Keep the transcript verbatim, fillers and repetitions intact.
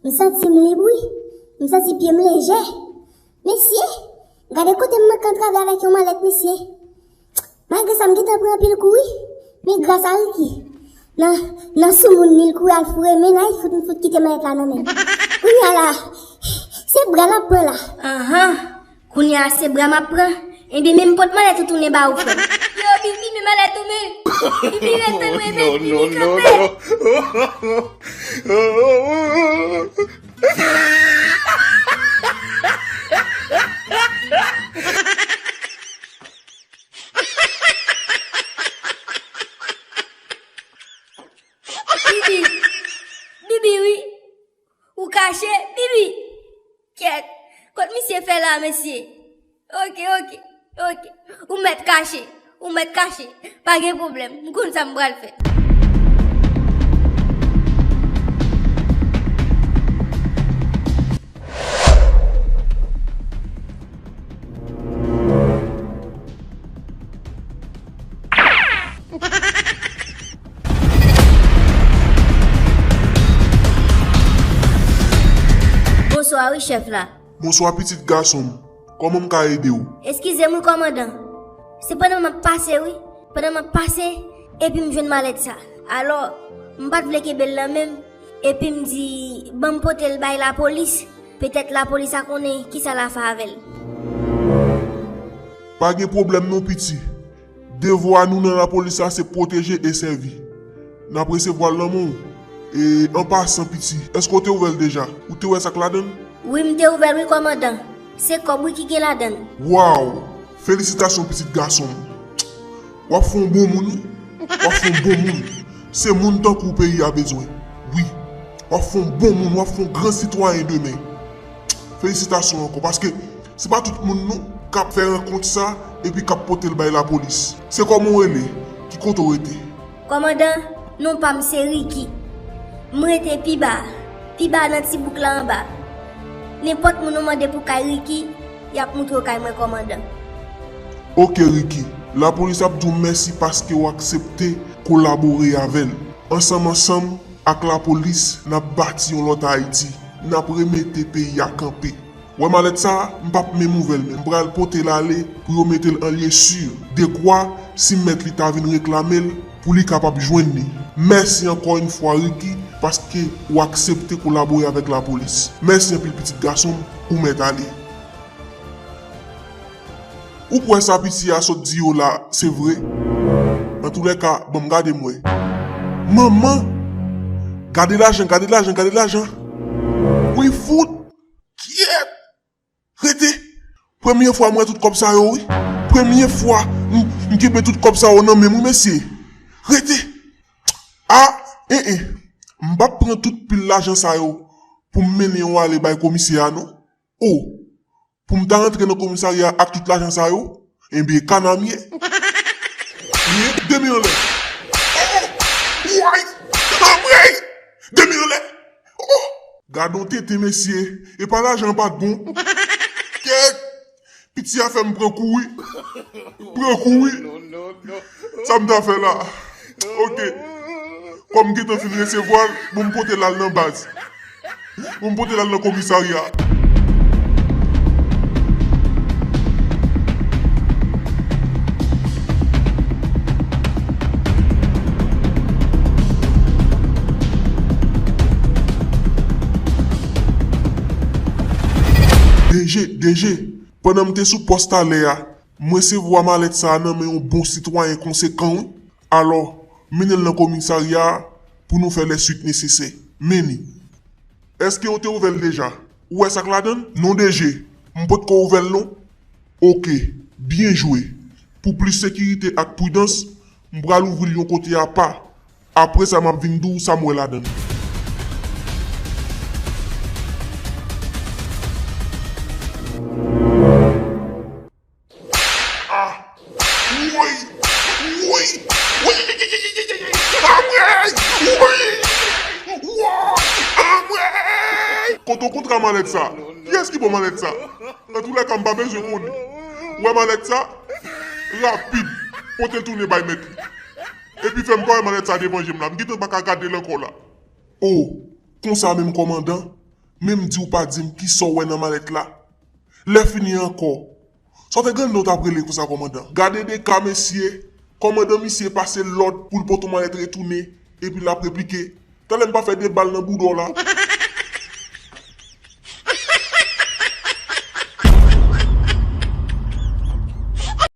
M santi m lib, wi. M santi pye m lejè. Mesye, gade kote m manke antrave avèk yon malèt, mesye. Malgre sa, m gentan pran anpil kou, wi. Men gras a Ricky, nan, nan soumoun li, l kouri al foure men nan, l fout, m fout kite malèt la nan men l. Kounye a la, se bra l ap pran la. Anhan. Kounye a se bra m ap pran. Ebyen, men m pot malèt ou tounen ba ou, frè m. Yo, Bibi, men malèt ou, men. Bibi, ret tann mwen, men. Bibi, kanpe. Bibi. Bibi, wi. Ou kache, Bibi. Kyèt. Kot misye fè la, mesye? Oke, oke, oke. Ou mèt kache. Ou mèt kache. Pa gen pwoblèm. M konn sa m pral fè. Bonswa wi, chèf la. Bonswa, pitit gason m. Kòman m ka ede w? Eskize m wi, kòmandan. Se pandan m ap pase, wi. Pandan m ap pase, epi m jwenn malèt sa. Alò, m pa t vle kenbe l nan men m, epi m di, ban m pote l bay lapolis. Petèt lapolis a konnen kisa l a fè avè l. Pa gen pwoblèm non, piti. Devwa nou nan lapolis la se pwoteje e sèvi. N ap resevwa l nan men w. E, an pasan, piti, èske w te ouvè l deja? Ou te wè sa k ladan l? Wi, m te ouvè l wi, kòmandan. Se kòb wi ki gen ladan l. Waw! Felisitasyon, pitit gason m. W ap fè yon bon moun, wi. W ap fè yon bon moun. Se moun tankou w peyi a bezwen. Wi. W ap fè yon bon moun, w ap fè yon gran sitwayen demen. Felisitasyon ankò, paske se pa tout moun non k ap fè rankont sa epi k ap pote l bay lapolis. Se kòman w rele? Ki kote w rete? Kòmandan, non pa m se Ricky. M rete pi ba, pi ba nan ti bouk la anba. Nenpòt moun ou mande pou kay Ricky, y ap montre w kay mwen, kòmandan. Oke, Ricky. Lapolis ap di w mèsi paske w aksepte kolabore avè l. Ansanm, ansanm, ak lapolis, n ap bati yon lòt Ayiti. N ap remete peyi a kanpe. Wè malèt sa a, m p ap menm ouvè l, men m pral pote l ale pou yo mete l an lye si, dekwa si mèt li ta vin reklame l, pou li kapab jwenn li. Mèsi ankò yon fwa, Ricky, paske ou aksepte kolabore avèk lapolis. Mèsi anpil, pitit gason m, ou mèt ale. Ou kwè sa piti a sot di yo la, se vre? Antoulèka, ban m gade m wè. Manman! Gade lajan, gade lajan, gade lajan! Wi fout! Kyèt! Rete! Premye fwa m wè tout kòb sa yo, wi. Premye fwa m, m kenbe tout kòb sa yo nan men m, wi, mesye. Rete! A, en, en. M p ap pran tout pil lajan sa yo pou m mennen yo ale bay komisè a, non. O, pou m ta rantre nan komisarya ak tout lajan sa yo, enben, kana m ye. Ye, de men anlè. O, way! Anmwey! De men anlè. O! Gad on tenten, mesye. E pa lajan an pa t bon. Kèt! Piti a fè m pran kou wi. Pran kou wi. Sa m ta fè la? Oke. Kòm m gentan fin resevwa l, bon, m pote l al nan baz. Bon, m pote l al nan komisarya. D G, D G, pandan m te sou pòs talè a, m resevwa malèt sa a nan men yon bon sitwayen konsekan, wi. Alò, mennen l nan komisarya a pou nou fè lè swit nesesè. Men li. Èske w te ouvè l deja? Ou wè sa k ladan l? Non, D G, m potko ouvè l non. Oke, byen jwe. Pou plis sekirite ak pridans, m pral ouvri l yon kote apa. Apre sa, m ap vin di w sa m wè ladan l. Ah! Woy! Woy! Woy! Anmwey! Woy! Woy! Anmwey! Kote w kontre a malèt sa? Kiyès ki ba w malèt sa? Antoulèka, m pa bezwen konnen. Ou wè malèt sa? Rapid, pote l tounen bay mèt li. Epi fè m pa wè malèt sa devan je m la. M gentan pa ka gade l ankò la. O, konsa menm kòmandan? Menm di w pa di m kisa w wè nan malèt la. Lè fini ankò. Sa w te gen lè w t ap rele konsa kòmandan? Gade de ka mesye. Kòmandan misye pase lòd pou l pote yon malèt retounen. Epi l ap replike. Talè m pa fè de bal nan bouda w la.